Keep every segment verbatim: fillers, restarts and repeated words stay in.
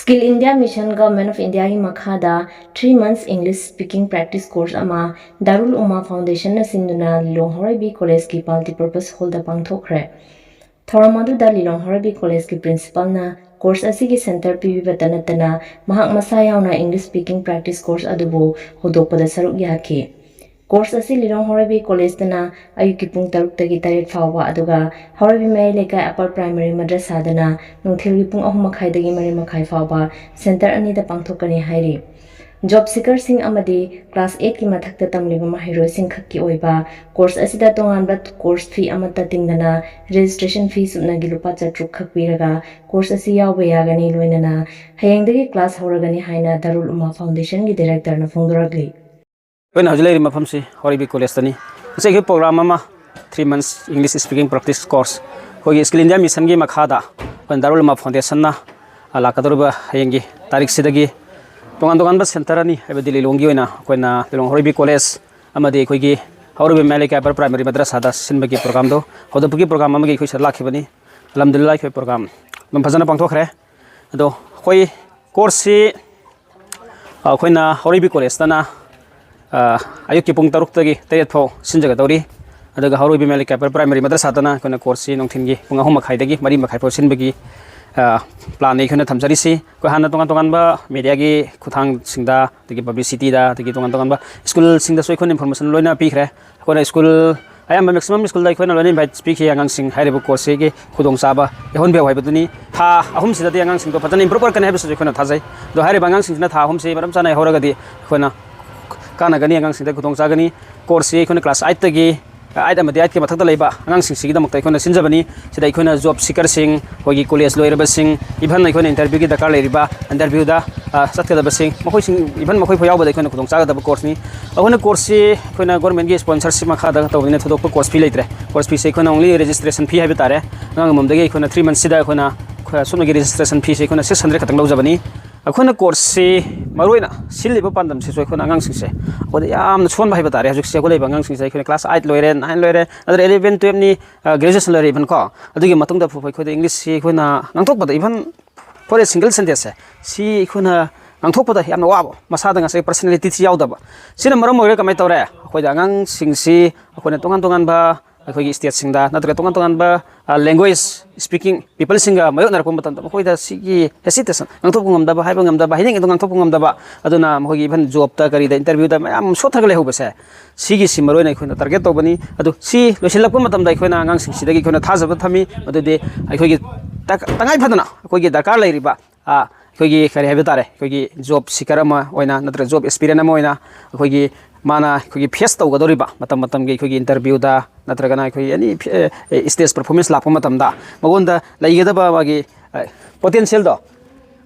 Skill India Mission, Government of Indiaꯒꯤ ꯃꯈꯥꯗ three months English speaking practice course ꯑꯃ Darul Uma Foundationꯅ ꯁꯤꯟꯗꯨꯅ ꯂꯤꯂꯣꯡ ꯍꯥꯎꯔꯩꯕꯤ ꯀꯣꯂꯦꯖꯀꯤ Multipurpose Hallꯗ ꯄꯥꯡꯊꯣꯛꯈ꯭ꯔꯦ꯫ ꯊꯧꯔꯝ ꯑꯗꯨꯗ ꯂꯤꯂꯣꯡ ꯍꯥꯎꯔꯩꯕꯤ ꯀꯣꯂꯦꯖꯀꯤ Principalꯅ course ꯑꯁꯤꯒꯤ center ꯄꯤꯕꯤꯕꯇ ꯅꯠꯇꯅ ꯃꯍꯥꯛ ꯃꯁꯥ ꯌꯥꯎꯅ English speaking practice course ꯑꯗꯨꯕꯨ ꯍꯧꯗꯣꯛꯄꯗ ꯁꯔꯨꯛ ꯌꯥꯈꯤ꯫ Course ꯑꯁꯤ ꯂꯤꯂꯣꯡ ꯍꯥꯎꯔꯩꯕꯤ ꯀꯣꯂꯦꯖꯇꯅ ꯑꯌꯨꯛꯀꯤ ꯄꯨꯡ ꯇꯔꯨꯛꯇꯒꯤ ꯇꯔꯦꯠ ꯐꯥꯎꯕ, ꯑꯗꯨꯒ ꯍꯥꯎꯔꯩꯕꯤ ꯃꯌꯥꯏ ꯂꯩꯀꯥꯏ Upper Primary ꯃꯗ꯭ꯔꯁꯥꯗꯅ ꯅꯨꯡꯊꯤꯜꯒꯤ ꯄꯨꯡ ꯑꯍꯨꯝ ꯃꯈꯥꯏꯗꯒꯤ ꯃꯔꯤ ꯃꯈꯥꯏ ꯐꯥꯎꯕ center ꯑꯅꯤꯗ ꯄꯥꯡꯊꯣꯛꯀꯅꯤ ꯍꯥꯏꯔꯤ꯫ Job seekerꯁꯤꯡ ꯑꯃꯗꯤ class eightꯀꯤ ꯃꯊꯛꯇ ꯇꯝꯂꯤꯕ ꯃꯍꯩꯔꯣꯏꯁꯤꯡ ꯈꯛꯀꯤ ꯑꯣꯏꯕ course ꯑꯁꯤꯗ ꯇꯣꯉꯥꯟꯕ course fee ꯑꯃꯠꯇ ꯇꯤꯡꯗꯅ registration fee ꯁꯨꯞꯅꯒꯤ ꯂꯨꯄꯥ ꯆꯥꯇ꯭ꯔꯨꯛ ꯈꯛ ꯄꯤꯔꯒ course ꯑꯁꯤ ꯌꯥꯎꯕ ꯌꯥꯒꯅꯤ꯫ ꯂꯣꯏꯅꯅ ꯍꯌꯦꯡꯗꯒꯤ class ꯍꯧꯔꯒꯅꯤ ꯍꯥꯏꯅ Darul Uma Foundationꯒꯤ Directorꯅ ꯐꯣꯡꯗꯣꯔꯛꯂꯤ꯫ ꯑꯩꯈꯣꯏꯅ ꯍꯧꯖꯤꯛ ꯂꯩꯔꯤꯕ ꯃꯐꯝꯁꯤ ꯍꯥꯎꯔꯩꯕꯤ ꯀꯣꯂꯦꯖꯇꯅꯤ꯫ ꯉꯁꯤ ꯑꯩꯈꯣꯏ program ꯑꯃ, three months English speaking practice course, ꯑꯩꯈꯣꯏꯒꯤ Skill India Missionꯒꯤ ꯃꯈꯥꯗ ꯑꯩꯈꯣꯏ Darul Uma Foundationꯅ, ꯑ, ꯂꯥꯛꯀꯗꯧꯔꯤꯕ ꯍꯌꯦꯡꯒꯤ ꯇꯥꯔꯤꯛꯁꯤꯗꯒꯤ ꯇꯣꯉꯥꯟ ꯇꯣꯉꯥꯟꯕ center ꯑꯅꯤ, ꯍꯥꯏꯕꯗꯤ ꯂꯤꯂꯣꯡꯒꯤ ꯑꯣꯏꯅ ꯑꯩꯈꯣꯏꯅ ꯂꯤꯂꯣꯡ ꯍꯥꯎꯔꯩꯕꯤ ꯀꯣꯂꯦꯖ ꯑꯃꯗꯤ ꯑꯩꯈꯣꯏꯒꯤ ꯍꯥꯎꯔꯩꯕꯤ ꯃꯌꯥꯏ ꯂꯩꯀꯥꯏ Upper Primary ꯃꯗ꯭ꯔꯁꯥꯗ ꯁꯤꯟꯕꯒꯤ programꯗꯣ ꯍꯧꯗꯣꯛꯄꯒꯤ program ꯑꯃꯒꯤ ꯑꯩꯈꯣꯏ ꯁꯤꯗ ꯂꯥꯛꯈꯤꯕꯅꯤ꯫ ꯑꯜꯍꯝꯗꯨꯂꯤꯜꯂꯥꯍ, ꯑꯩꯈꯣꯏ program ꯑꯗꯨꯝ ꯐꯖꯅ ꯄꯥꯡꯊꯣꯛꯈ꯭ꯔꯦ꯫ ꯑꯗꯣ ꯑꯩꯈꯣꯏ courseꯁꯤ ꯑꯩꯈꯣꯏꯅ ꯍꯥꯎꯔꯩꯕꯤ ꯀꯣꯂꯦꯖꯇꯅ, ꯑ, ꯑꯌꯨꯛꯀꯤ ꯄꯨꯡ ꯇꯔꯨꯛꯇꯒꯤ ꯇꯔꯦꯠ ꯐꯥꯎ ꯁꯤꯟꯖꯒꯗꯧꯔꯤ꯫ ꯑꯗꯨꯒ ꯍꯥꯎꯔꯩꯕꯤ ꯃꯌꯥꯏ ꯂꯩꯀꯥꯏ Upper Primary ꯃꯗ꯭ꯔꯁꯥꯗꯅ ꯑꯩꯈꯣꯏꯅ courseꯁꯤ ꯅꯨꯡꯊꯤꯜꯒꯤ ꯄꯨꯡ ꯑꯍꯨꯝ ꯃꯈꯥꯏꯗꯒꯤ ꯃꯔꯤ ꯃꯈꯥꯏ ꯐꯥꯎ ꯁꯤꯟꯕꯒꯤ, ꯑ, planꯅꯤ ꯑꯩꯈꯣꯏꯅ ꯊꯝꯖꯔꯤꯁꯤ꯫ ꯑꯩꯈꯣꯏ ꯍꯥꯟꯅ ꯇꯣꯉꯥꯟ ꯇꯣꯉꯥꯟꯕ mediaꯒꯤ ꯈꯨꯠꯊꯥꯡꯁꯤꯡꯗ, ꯑꯗꯒꯤ publicityꯗ, ꯑꯗꯒꯤ ꯇꯣꯉꯥꯟ ꯇꯣꯉꯥꯟꯕ schoolꯁꯤꯡꯗꯁꯨ ꯑꯩꯈꯣꯏꯅ information ꯂꯣꯏꯅ ꯄꯤꯈ꯭ꯔꯦ꯫ ꯑꯩꯈꯣꯏꯅ school ꯑꯌꯥꯝꯕ maximum schoolꯗ ꯑꯩꯈꯣꯏꯅ ꯂꯣꯏꯅ invite ꯄꯤꯈꯤ ꯑꯉꯥꯡꯁꯤꯡ ꯍꯥꯏꯔꯤꯕ courseꯁꯤꯒꯤ ꯈꯨꯗꯣꯡꯆꯥꯕ ꯌꯥꯎꯍꯟꯕꯤꯌꯨ ꯍꯥꯏꯕꯗꯨꯅꯤ꯫ ꯊꯥ ꯑꯍꯨꯝꯁꯤꯗꯗꯤ ꯑꯉꯥꯡꯁꯤꯡꯗꯣ ꯐꯖꯅ improve ꯑꯣꯏꯔꯛꯀꯅꯤ ꯍꯥꯏꯕꯁꯤꯁꯨ ꯑꯩꯈꯣꯏꯅ ꯊꯥꯖꯩ꯫ ꯑꯗꯣ ꯍꯥꯏꯔꯤꯕ ꯑꯉꯥꯡꯁꯤꯡꯁꯤꯅ ꯊꯥ ꯑꯍꯨꯝꯁꯤ ꯃꯔꯝ ꯆꯥꯅ ꯌꯥꯎꯍꯧꯔꯒꯗꯤ ꯑꯩꯈꯣꯏꯅ ꯀꯥꯟꯅꯒꯅꯤ, ꯑꯉꯥꯡꯁꯤꯡꯗ ꯈꯨꯗꯣꯡꯆꯥꯒꯅꯤ꯫ Courseꯁꯤ ꯑꯩꯈꯣꯏꯅ class eightꯇꯒꯤ, eight ꯑꯃꯗꯤ eightꯀꯤ ꯃꯊꯛꯇ ꯂꯩꯕ ꯑꯉꯥꯡꯁꯤꯡꯁꯤꯒꯤꯗꯃꯛꯇ ꯑꯩꯈꯣꯏꯅ ꯁꯤꯟꯖꯕꯅꯤ꯫ ꯁꯤꯗ ꯑꯩꯈꯣꯏꯅ job seekerꯁꯤꯡ, ꯑꯩꯈꯣꯏꯒꯤ college ꯂꯣꯏꯔꯕꯁꯤꯡ, even ꯑꯩꯈꯣꯏꯅ interviewꯒꯤ ꯗꯔꯀꯥꯔ ꯂꯩꯔꯤꯕ, interviewꯗ, ꯑ, ꯆꯠꯀꯗꯕꯁꯤꯡ, ꯃꯈꯣꯏꯁꯤꯡ, even ꯃꯈꯣꯏ ꯐꯥꯎ ꯌꯥꯎꯕꯗ ꯑꯩꯈꯣꯏꯅ ꯈꯨꯗꯣꯡꯆꯥꯒꯗꯕ courseꯅꯤ꯫ ꯑꯩꯈꯣꯏꯅ courseꯁꯤ ꯑꯩꯈꯣꯏꯅ governmentꯀꯤ sponsorship ꯃꯈꯥꯗ ꯇꯧꯕꯅꯤꯅ ꯊꯣꯏꯗꯣꯛꯄ course fee ꯂꯩꯇ꯭ꯔꯦ꯫ Course feeꯁꯦ ꯑꯩꯈꯣꯏꯅ only registration fee ꯍꯥꯏꯕ ꯇꯥꯔꯦ꯫ ꯑꯉꯥꯡ ꯑꯃꯃꯝꯗꯒꯤ ꯑꯩꯈꯣꯏꯅ three monthsꯁꯤꯗ ꯑꯩꯈꯣꯏꯅ, ꯑꯩꯈꯣꯏ ꯑꯁꯨꯝꯅꯒꯤ registration feeꯁꯦ ꯑꯩꯈꯣꯏꯅ six hundred ꯈꯛꯇꯪ ꯂꯧꯖꯕꯅꯤ꯫ ꯑꯩꯈꯣꯏꯅ courseꯁꯤ ꯃꯔꯨꯑꯣꯏꯅ ꯁꯤꯜꯂꯤꯕ ꯄꯥꯟꯗꯝꯁꯤꯁꯨ ꯑꯩꯈꯣꯏꯅ ꯑꯉꯥꯡꯁꯤꯡꯁꯦ ꯑꯩꯈꯣꯏꯗ ꯌꯥꯝꯅ ꯁꯣꯟꯕ ꯍꯥꯏꯕ ꯇꯥꯔꯦ꯫ ꯍꯧꯖꯤꯛꯁꯦ ꯑꯩꯈꯣꯏ ꯂꯩꯕ ꯑꯉꯥꯡꯁꯤꯡꯁꯦ ꯑꯩꯈꯣꯏꯅ class eight ꯂꯣꯏꯔꯦ, nine ꯂꯣꯏꯔꯦ, ꯅꯠꯇ꯭ꯔꯒ eleven, twelveꯅꯤ, ꯑ, graduation ꯂꯣꯏꯔꯦ even ꯀꯣ꯫ ꯑꯗꯨꯒꯤ ꯃꯇꯨꯡꯗ ꯐꯥꯎꯕ ꯑꯩꯈꯣꯏꯗ Englishꯁꯤ ꯑꯩꯈꯣꯏꯅ ꯉꯥꯡꯊꯣꯛꯄꯗ even ꯐꯣꯔ ꯑꯦ ꯁꯤꯡꯒꯜ ꯁꯦꯟꯇꯦꯟꯁꯁꯦ, ꯁꯤ ꯑꯩꯈꯣꯏꯅ ꯉꯥꯡꯊꯣꯛꯄꯗ ꯌꯥꯝꯅ ꯋꯥꯕ, ꯃꯁꯥꯗ ꯉꯁꯥꯏ ꯄꯔꯁꯅꯦꯂꯤꯇꯤꯁꯤ ꯌꯥꯎꯗꯕ꯫ ꯁꯤꯅ ꯃꯔꯝ ꯑꯣꯏꯔꯒ ꯀꯃꯥꯏꯅ ꯇꯧꯔꯦ? ꯑꯩꯈꯣꯏꯗ ꯑꯉꯥꯡꯁꯤꯡꯁꯤ ꯑꯩꯈꯣꯏꯅ ꯇꯣꯉꯥꯟ ꯇꯣꯉꯥꯟꯕ ꯑꯩꯈꯣꯏꯒꯤ ꯁ꯭ꯇꯦꯠꯁꯤꯡꯗ ꯅꯠꯇ꯭ꯔꯒ ꯇꯣꯉꯥꯟ ꯇꯣꯉꯥꯟꯕ ꯂꯦꯡꯒ꯭ꯋꯦꯖ ꯁ꯭ꯄꯤꯀꯤꯡ ꯄꯤꯄꯜꯁꯤꯡꯒ ꯃꯥꯌꯣꯛꯅꯔꯛꯄ ꯃꯇꯝꯗ ꯃꯈꯣꯏꯗ ꯁꯤꯒꯤ ꯍꯦꯁꯤꯇꯦꯁꯟ, ꯉꯥꯡꯊꯣꯛꯄ ꯉꯝꯗꯕ, ꯍꯥꯏꯕ ꯉꯝꯗꯕ, ꯍꯥꯏꯅꯤꯡꯉꯤꯗꯣ ꯉꯥꯡꯊꯣꯛꯄ ꯉꯝꯗꯕ, ꯑꯗꯨꯅ ꯃꯈꯣꯏꯒꯤ ꯏꯚꯟ ꯖꯣꯕꯇ ꯀꯔꯤꯗ ꯏꯟꯇꯔꯚ꯭ꯌꯨꯗ ꯃꯌꯥꯝ ꯑꯃ ꯁꯣꯠꯊꯔꯒ ꯂꯩꯍꯧꯕꯁꯦ, ꯁꯤꯒꯤꯁꯤ ꯃꯔꯨꯑꯣꯏꯅ ꯑꯩꯈꯣꯏꯅ ꯇꯥꯔꯒꯦꯠ ꯇꯧꯕꯅꯤ꯫ ꯑꯗꯨ ꯁꯤ ꯂꯣꯏꯁꯤꯜꯂꯛꯄ ꯃꯇꯝꯗ ꯑꯩꯈꯣꯏꯅ ꯑꯉꯥꯡꯁꯤꯡꯁꯤꯗꯒꯤ ꯑꯩꯈꯣꯏꯅ ꯊꯥꯖꯕ ꯊꯝꯃꯤ꯫ ꯃꯗꯨꯗꯤ ꯑꯩꯈꯣꯏꯒꯤ ꯇꯛ-, ꯇꯉꯥꯏ ꯐꯗꯅ ꯑꯩꯈꯣꯏꯒꯤ ꯗꯔꯀꯥꯔ ꯂꯩꯔꯤꯕ, ꯑ, ꯑꯩꯈꯣꯏꯒꯤ ꯀꯔꯤ ꯍꯥꯏꯕ ꯇꯥꯔꯦ, ꯑꯩꯈꯣꯏꯒꯤ ꯖꯣꯕ ꯁꯤꯀꯔ ꯑꯃ ꯑꯣꯏꯅ ꯅꯠꯇ꯭ꯔꯒ ꯖꯣꯕ ꯑꯦꯁꯄꯤꯔꯦꯟ ꯑꯃ ꯑꯣꯏꯅ ꯑꯩꯈꯣꯏꯒꯤ ꯃꯥꯅ ꯑꯩꯈꯣꯏꯒꯤ ꯐꯦꯁ ꯇꯧꯒꯗꯧꯔꯤꯕ ꯃꯇꯝ ꯃꯇꯝꯒꯤ ꯑꯩꯈꯣꯏꯒꯤ ꯏꯟꯇꯔꯚ꯭ꯌꯨꯗ ꯅꯠꯇ꯭ꯔꯒꯅ ꯑꯩꯈꯣꯏꯒꯤ ꯑꯦꯅꯤ ꯁ꯭ꯇꯦꯖ ꯄꯔꯐꯣꯔꯃꯦꯟꯁ ꯂꯥꯛꯄ ꯃꯇꯝꯗ ꯃꯉꯣꯟꯗ ꯂꯩꯒꯗꯕ ꯃꯥꯒꯤ ꯄꯣꯇꯦꯟꯁꯤꯌꯦꯜꯗꯣ,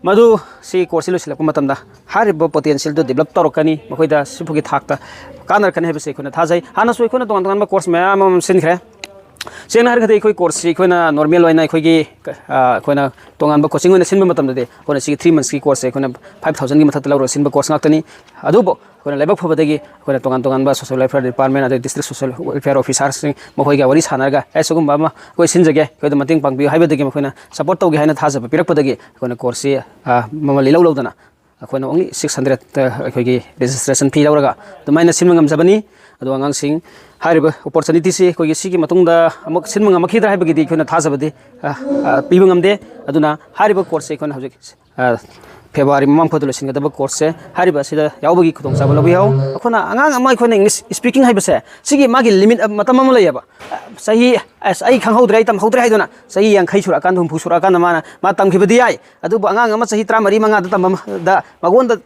ꯃꯗꯨ ꯁꯤ ꯀꯣꯔꯁꯁꯤ ꯂꯣꯏꯁꯤꯜꯂꯛꯄ ꯃꯇꯝꯗ ꯍꯥꯏꯔꯤꯕ ꯄꯣꯇꯦꯟꯁꯤꯌꯦꯜꯗꯨ ꯗꯤꯕꯂꯞ ꯇꯧꯔꯛꯀꯅꯤ꯫ ꯃꯈꯣꯏꯗ ꯁꯤꯐꯥꯎꯒꯤ ꯊꯥꯛꯇ ꯀꯥꯟꯅꯔꯛꯀꯅꯤ ꯍꯥꯏꯕꯁꯤ ꯑꯩꯈꯣꯏꯅ ꯊꯥꯖꯩ꯫ ꯍꯥꯟꯅꯁꯨ ꯑꯩꯈꯣꯏꯅ ꯇꯣꯉꯥꯟ ꯇꯣꯉꯥꯟꯕ ꯀꯣꯔꯁ ꯃꯌꯥꯝ ꯑꯃ ꯁꯤꯟꯈ꯭ꯔꯦ꯫ ꯁꯦꯡꯅ ꯍꯥꯏꯔꯒꯗꯤ ꯑꯩꯈꯣꯏ ꯀꯣꯔꯁꯁꯤ ꯑꯩꯈꯣꯏꯅ ꯅꯣꯔꯃꯦꯜ ꯑꯣꯏꯅ ꯑꯩꯈꯣꯏꯒꯤ, ꯑ, ꯑꯩꯈꯣꯏꯅ ꯇꯣꯉꯥꯟꯕ ꯀꯣꯆꯤꯡ ꯑꯣꯏꯅ ꯁꯤꯟꯕ ꯃꯇꯝꯗꯗꯤ ꯑꯩꯈꯣꯏꯅ ꯁꯤꯒꯤ ꯊ꯭ꯔꯤ ꯃꯟꯁꯀꯤ ꯀꯣꯔꯁꯁꯦ ꯑꯩꯈꯣꯏꯅ ꯐꯥꯏꯚ ꯊꯥꯎꯖꯟꯒꯤ ꯃꯊꯛꯇ ꯂꯧꯔꯒ ꯁꯤꯟꯕ ꯀꯣꯔꯁ ꯉꯥꯛꯇꯅꯤ꯫ ꯑꯗꯨꯕꯨ ꯑꯩꯈꯣꯏꯅ ꯂꯥꯏꯕꯛ ꯐꯕꯗꯒꯤ ꯑꯩꯈꯣꯏꯅ ꯇꯣꯉꯥꯟ ꯇꯣꯉꯥꯟꯕ ꯁꯣꯁꯤꯌꯦꯜ ꯋꯦꯜꯐꯤꯌꯔ ꯗꯤꯄꯥꯔꯠꯃꯦꯟ ꯑꯗꯩ ꯗꯤꯁꯇ꯭ꯔꯤꯛ ꯁꯣꯁꯤꯌꯦꯜ ꯋꯦꯜꯐꯤꯌꯔ ꯑꯣꯐꯤꯁꯥꯔꯁꯤꯡ ꯃꯈꯣꯏꯒ ꯋꯥꯔꯤ ꯁꯥꯟꯅꯔꯒ, "ꯑꯦ, ꯁꯤꯒꯨꯝꯕ ꯑꯃ ꯑꯩꯈꯣꯏ ꯁꯤꯟꯖꯒꯦ, ꯑꯩꯈꯣꯏꯗ ꯃꯇꯦꯡ ꯄꯥꯡꯕꯤꯌꯨ" ꯍꯥꯏꯕꯗꯒꯤ ꯃꯈꯣꯏꯅ ꯁꯄꯣꯔꯠ ꯇꯧꯒꯦ ꯍꯥꯏꯅ ꯊꯥꯖꯕ ꯄꯤꯔꯛꯄꯗꯒꯤ ꯑꯩꯈꯣꯏꯅ ꯀꯣꯔꯁꯁꯤ, ꯑ, ꯃꯃꯜ ꯏꯂꯧ ꯂꯧꯗꯅ ꯑꯩꯈꯣꯏꯅ ꯑꯣꯡꯂꯤ ꯁꯤꯛꯁ ꯍꯟꯗ꯭ꯔꯦꯗꯇ ꯑꯩꯈꯣꯏꯒꯤ ꯔꯦꯖꯤꯁꯇ꯭ꯔꯦꯁꯟ ꯐꯤ ꯂꯧꯔꯒ ꯑꯗꯨꯃꯥꯏꯅ ꯁꯤꯟꯕ ꯉꯝꯖꯕꯅꯤ꯫ ꯑꯗꯣ ꯑꯉꯥꯡꯁꯤꯡ, ꯍꯥꯏꯔꯤꯕ ꯑꯣꯄꯣꯔꯆꯨꯅꯤꯇꯤꯁꯤ ꯑꯩꯈꯣꯏꯒꯤ ꯁꯤꯒꯤ ꯃꯇꯨꯡꯗ ꯑꯃꯨꯛ ꯁꯤꯟꯕ ꯉꯝꯃꯛꯈꯤꯗ꯭ꯔꯥ ꯍꯥꯏꯕꯒꯤꯗꯤ ꯑꯩꯈꯣꯏꯅ ꯊꯥꯖꯕꯗꯤ, ꯑ, ꯑ, ꯄꯤꯕ ꯉꯝꯗꯦ꯫ ꯑꯗꯨꯅ ꯍꯥꯏꯔꯤꯕ ꯀꯣꯔꯁꯁꯦ ꯑꯩꯈꯣꯏꯅ ꯍꯧꯖꯤꯛ, ꯑ, ꯐꯦꯕ꯭ꯔꯨꯋꯥꯔꯤ ꯃꯃꯥꯡ ꯐꯥꯎꯗ ꯂꯣꯏꯁꯤꯟꯒꯗꯕ ꯀꯣꯔꯁꯁꯦ, ꯍꯥꯏꯔꯤꯕ ꯑꯁꯤꯗ ꯌꯥꯎꯕꯒꯤ ꯈꯨꯗꯣꯡꯆꯥꯕ ꯂꯧꯕ ꯌꯥꯎ꯫ ꯑꯩꯈꯣꯏꯅ ꯑꯉꯥꯡ ꯑꯃ ꯑꯩꯈꯣꯏꯅ ꯏꯪꯂꯤꯁ ꯁ꯭ꯄꯤꯀꯤꯡ ꯍꯥꯏꯕꯁꯦ ꯁꯤꯒꯤ ꯃꯥꯒꯤ ꯂꯤꯃꯤꯠ ꯃꯇꯝ ꯑꯃ ꯂꯩꯌꯦꯕ꯫ ꯆꯍꯤ, "ꯑꯁ, ꯑꯩ ꯈꯪꯍꯧꯗ꯭ꯔꯦ, ꯑꯩ ꯇꯝꯍꯧꯗ꯭ꯔꯦ" ꯍꯥꯏꯗꯨꯅ ꯆꯍꯤ ꯌꯥꯡꯈꯩ ꯁꯨꯔꯛꯑꯀꯥꯟꯗ, ꯍꯨꯝꯐꯨ ꯁꯨꯔꯛꯑꯀꯥꯟꯗ ꯃꯥꯅ, ꯃꯥ ꯇꯝꯈꯤꯕꯗꯤ ꯌꯥꯏ, ꯑꯗꯨꯕꯨ ꯑꯉꯥꯡ ꯑꯃ ꯆꯍꯤ ꯇꯔꯥꯃꯔꯤ ꯃꯉꯥꯗ ꯇꯝꯕꯗ ꯃꯉꯣꯟꯗ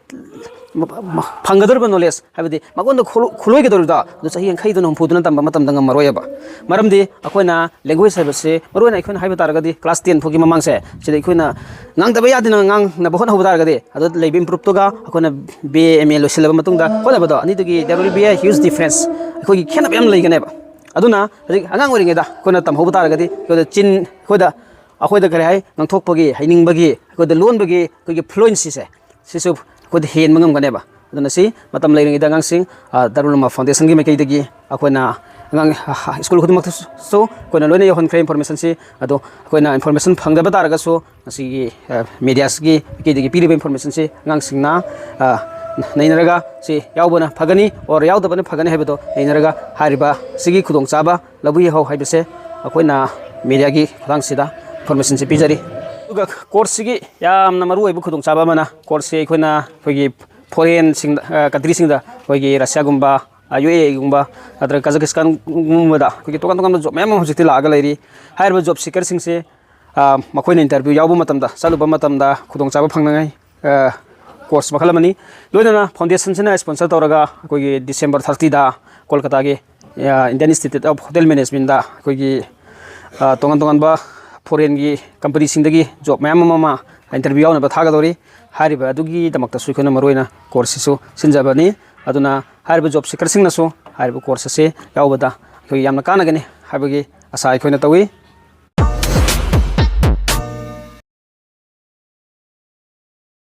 ꯐꯪꯒꯗꯧꯔꯤꯕ ꯅꯣꯂꯦꯖ, ꯍꯥꯏꯕꯗꯤ ꯃꯉꯣꯟꯗ ꯈꯨꯂꯣ-, ꯈꯨꯂꯣꯏꯒꯗꯧꯔꯤꯕꯗꯣ, ꯑꯗꯨ ꯆꯍꯤ ꯌꯥꯡꯈꯩꯗꯨꯅ ꯍꯨꯝꯐꯨꯗꯨꯅ ꯇꯝꯕ ꯃꯇꯝꯗ ꯉꯝꯃꯔꯣꯏꯕ꯫ ꯃꯔꯝꯗꯤ ꯑꯩꯈꯣꯏꯅ ꯂꯦꯡꯒ꯭ꯋꯦꯖ ꯍꯥꯏꯕꯁꯤ, ꯃꯔꯨꯑꯣꯏꯅ ꯑꯩꯈꯣꯏꯅ ꯍꯥꯏꯕ ꯇꯥꯔꯒꯗꯤ ꯀ꯭ꯂꯥꯁ ꯇꯦꯟ ꯐꯥꯎꯒꯤ ꯃꯃꯥꯡꯁꯦ, ꯁꯤꯗ ꯑꯩꯈꯣꯏꯅ ꯉꯥꯡꯗꯕ ꯌꯥꯗꯦꯅ ꯉꯥꯡꯅꯕ ꯍꯣꯠꯅꯍꯧꯕ ꯇꯥꯔꯒꯗꯤ, ꯑꯗꯨ ꯂꯩꯕ ꯏꯝꯄ꯭ꯔꯨꯞꯇꯨꯒ ꯑꯩꯈꯣꯏꯅ ꯕꯤ ꯑꯦ, ꯑꯦꯝ ꯑꯦ ꯂꯣꯏꯁꯤꯜꯂꯕ ꯃꯇꯨꯡꯗ ꯍꯣꯠꯅꯕꯗꯣ, ꯑꯅꯤꯗꯨꯒꯤ there will be a huge difference, ꯑꯩꯈꯣꯏꯒꯤ ꯈꯦꯠꯅꯕ ꯌꯥꯝ ꯂꯩꯒꯅꯦꯕ꯫ ꯑꯗꯨꯅ ꯍꯧꯖꯤꯛ ꯑꯉꯥꯡ ꯑꯣꯏꯔꯤꯉꯩꯗ ꯑꯩꯈꯣꯏꯅ ꯇꯝꯍꯧꯕ ꯇꯥꯔꯒꯗꯤ, ꯑꯩꯈꯣꯏꯗ ꯆꯤꯟ, ꯑꯩꯈꯣꯏꯗ, ꯑꯩꯈꯣꯏꯗ ꯀꯔꯤ ꯍꯥꯏ, ꯉꯥꯡꯊꯣꯛꯄꯒꯤ, ꯍꯩꯅꯤꯡꯕꯒꯤ, ꯑꯩꯈꯣꯏꯗ ꯂꯣꯟꯕꯒꯤ ꯑꯩꯈꯣꯏꯒꯤ ꯐ꯭ꯂꯨꯑꯦꯟꯁꯤꯁꯦ, ꯁꯤꯁꯨ ꯑꯩꯈꯣꯏꯗ ꯍꯦꯟꯕ ꯉꯝꯒꯅꯦꯕ꯫ ꯑꯗꯨꯅ ꯁꯤ ꯃꯇꯝ ꯂꯩꯔꯤꯉꯩꯗ ꯑꯉꯥꯡꯁꯤꯡ, ꯑ, ꯗꯥꯔꯨꯜ ꯎꯂꯨꯝ ꯐꯥꯎꯟꯗꯦꯁꯟꯒꯤ ꯃꯥꯏꯀꯩꯗꯒꯤ ꯑꯩꯈꯣꯏꯅ ꯑꯉꯥꯡ ꯁ꯭ꯀꯨꯜ ꯈꯨꯗꯤꯡꯃꯛꯇꯁꯨ ꯑꯩꯈꯣꯏꯅ ꯂꯣꯏꯅ ꯌꯧꯍꯟꯈ꯭ꯔꯦ ꯏꯟꯐꯣꯔꯃꯦꯁꯟꯁꯤ꯫ ꯑꯗꯣ ꯑꯩꯈꯣꯏꯅ ꯏꯟꯐꯣꯔꯃꯦꯁꯟ ꯐꯪꯗꯕ ꯇꯥꯔꯒꯁꯨ ꯃꯁꯤꯒꯤ ꯃꯦꯗꯤꯌꯥꯁꯤꯒꯤ ꯃꯥꯏꯀꯩꯗꯒꯤ ꯄꯤꯔꯤꯕ ꯏꯟꯐꯣꯔꯃꯦꯁꯟꯁꯤ ꯑꯉꯥꯡꯁꯤꯡꯅ ꯅꯩꯅꯔꯒ ꯁꯤ ꯌꯥꯎꯕꯅ ꯐꯒꯅꯤ ꯑꯣꯔ ꯌꯥꯎꯗꯕꯅ ꯐꯒꯅꯤ ꯍꯥꯏꯕꯗꯣ ꯅꯩꯅꯔꯒ ꯍꯥꯏꯔꯤꯕ ꯁꯤꯒꯤ ꯈꯨꯗꯣꯡꯆꯥꯕ ꯂꯧꯕꯤꯍꯧ ꯍꯥꯏꯕꯁꯦ ꯑꯩꯈꯣꯏꯅ ꯃꯦꯗꯤꯌꯥꯒꯤ ꯈꯨꯠꯊꯥꯡꯁꯤꯗ ꯏꯟꯐꯣꯔꯃꯦꯁꯟꯁꯤ ꯄꯤꯖꯔꯤ꯫ ꯑꯗꯨꯒ ꯀꯣꯔꯁꯁꯤꯒꯤ ꯌꯥꯝꯅ ꯃꯔꯨꯑꯣꯏꯕ ꯈꯨꯗꯣꯡꯆꯥꯕ ꯑꯃꯅ ꯀꯣꯔꯁꯁꯤ ꯑꯩꯈꯣꯏꯅ ꯑꯩꯈꯣꯏꯒꯤ ꯐꯣꯔꯦꯟꯁꯤꯡꯗ ꯀꯟꯇ꯭ꯔꯤꯁꯤꯡꯗ ꯑꯩꯈꯣꯏꯒꯤ ꯔꯁꯤꯌꯥꯒꯨꯝꯕ, ꯌꯨ ꯑꯦ ꯏꯒꯨꯝꯕ, ꯅꯠꯇ꯭ꯔꯒ ꯀꯖꯀꯤꯁꯇꯥꯟꯒꯨꯝꯕꯗ ꯑꯩꯈꯣꯏꯒꯤ ꯇꯣꯉꯥꯟ ꯇꯣꯉꯥꯟꯕ ꯖꯣꯕ ꯃꯌꯥꯝ ꯑꯃ ꯍꯧꯖꯤꯛꯇꯤ ꯂꯥꯛꯑꯒ ꯂꯩꯔꯤ꯫ ꯍꯥꯏꯔꯤꯕ ꯖꯣꯕ ꯁꯤꯀꯔꯁꯤꯡꯁꯦ ꯃꯈꯣꯏꯅ ꯏꯟꯇꯔꯚ꯭ꯌꯨ ꯌꯥꯎꯕ ꯃꯇꯝꯗ, ꯆꯠꯂꯨꯕ ꯃꯇꯝꯗ ꯈꯨꯗꯣꯡꯆꯥꯕ ꯐꯪꯅꯉꯥꯏ ꯀꯣꯔꯁ ꯃꯈꯜ ꯑꯃꯅꯤ꯫ ꯂꯣꯏꯅꯅ ꯐꯥꯎꯟꯗꯦꯁꯟꯁꯤꯅ ꯏꯁꯄꯣꯟꯁꯔ ꯇꯧꯔꯒ ꯑꯩꯈꯣꯏꯒꯤ ꯗꯤꯁꯦꯝꯕꯔ ꯊꯥꯔꯇꯤꯗ ꯀꯣꯜꯀꯇꯥꯒꯤ ꯏꯟꯗꯤꯌꯟ ꯏꯟꯁꯇꯤꯇ꯭ꯌꯨꯠ ꯑꯣꯐ ꯍꯣꯇꯦꯜ ꯃꯦꯅꯦꯖꯃꯦꯟꯗ ꯑꯩꯈꯣꯏꯒꯤ ꯇꯣꯉꯥꯟ ꯇꯣꯉꯥꯟꯕ ꯐꯣꯔꯦꯟꯒꯤ ꯀꯝꯄꯅꯤꯁꯤꯡꯗꯒꯤ ꯖꯣꯕ ꯃꯌꯥꯝ ꯑꯃ ꯑꯃ ꯏꯟꯇꯔꯚ꯭ꯌꯨ ꯌꯥꯎꯅꯕ ꯊꯥꯒꯗꯧꯔꯤ꯫ ꯍꯥꯏꯔꯤꯕ ꯑꯗꯨꯒꯤꯗꯃꯛꯇꯁꯨ ꯑꯩꯈꯣꯏꯅ ꯃꯔꯨꯑꯣꯏꯅ ꯀꯣꯔꯁꯁꯤꯁꯨ ꯁꯤꯟꯖꯕꯅꯤ꯫ ꯑꯗꯨꯅ ꯍꯥꯏꯔꯤꯕ ꯖꯣꯕ ꯁꯤꯀꯔꯁꯤꯡꯅꯁꯨ ꯍꯥꯏꯔꯤꯕ ꯀꯣꯔꯁ ꯑꯁꯤ ꯌꯥꯎꯕꯗ ꯑꯩꯈꯣꯏ ꯌꯥꯝꯅ ꯀꯥꯟꯅꯒꯅꯤ ꯍꯥꯏꯕꯒꯤ ꯑꯁꯥ ꯑꯩꯈꯣꯏꯅ ꯇꯧꯏ꯫